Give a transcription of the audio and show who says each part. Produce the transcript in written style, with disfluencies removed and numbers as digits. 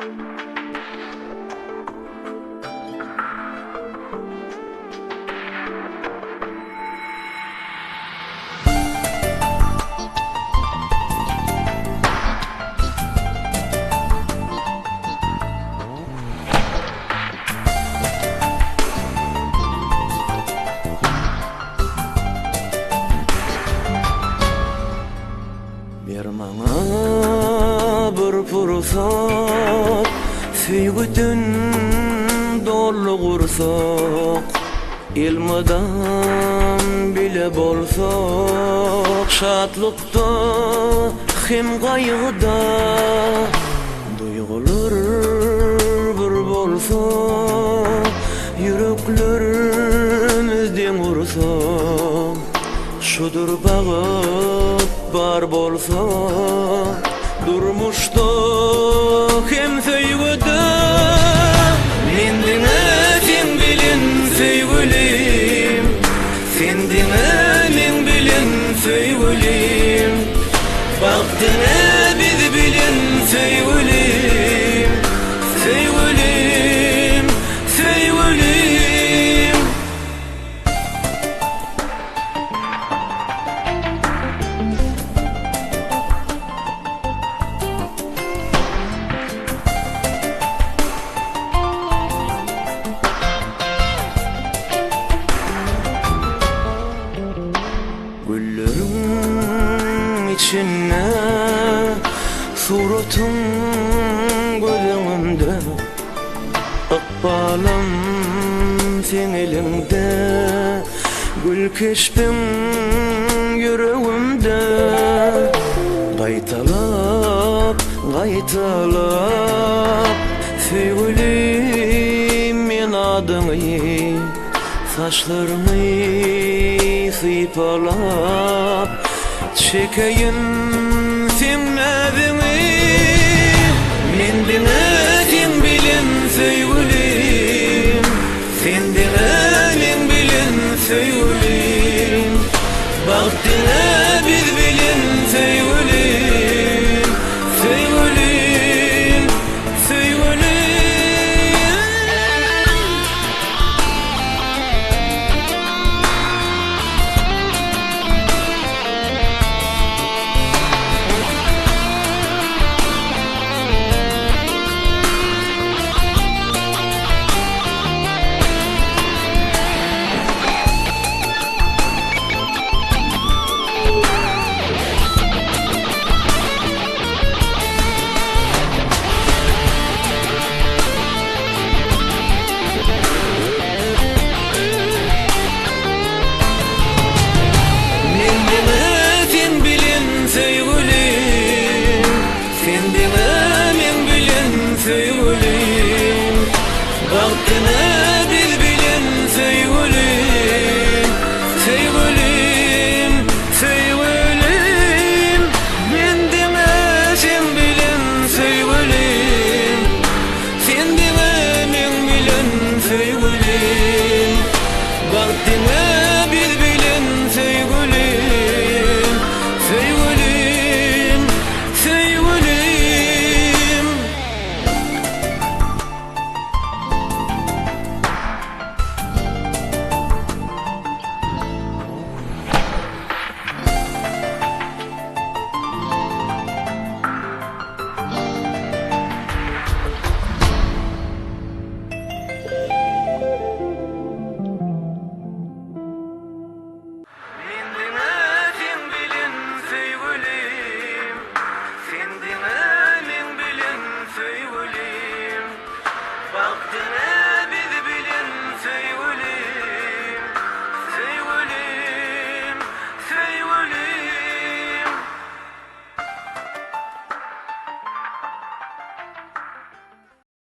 Speaker 1: Ber maňa bir pursat Söýgüden doldy gursak Elmydam bile bolsak Şatlykda hem gaýgyda Duýgular bir bolsa Ýüreklerimiz deň ursa Şudur bagt bar bolsa Durmuşda hem söýgüde Men diňe seň bilen söýgülim Sen diňe meň bilen söýgülim Bagt diňe biz bilen söýgülim Söýgülim, söýgülim. Gülleriň içinde suratyň göz öňümde Ykbalym seň eliňde Gül keşbiň ýüregimde Gaýtalap, gaýtalap Söýgülim men adyňy Saçlaryňy sypalap Çekeýin.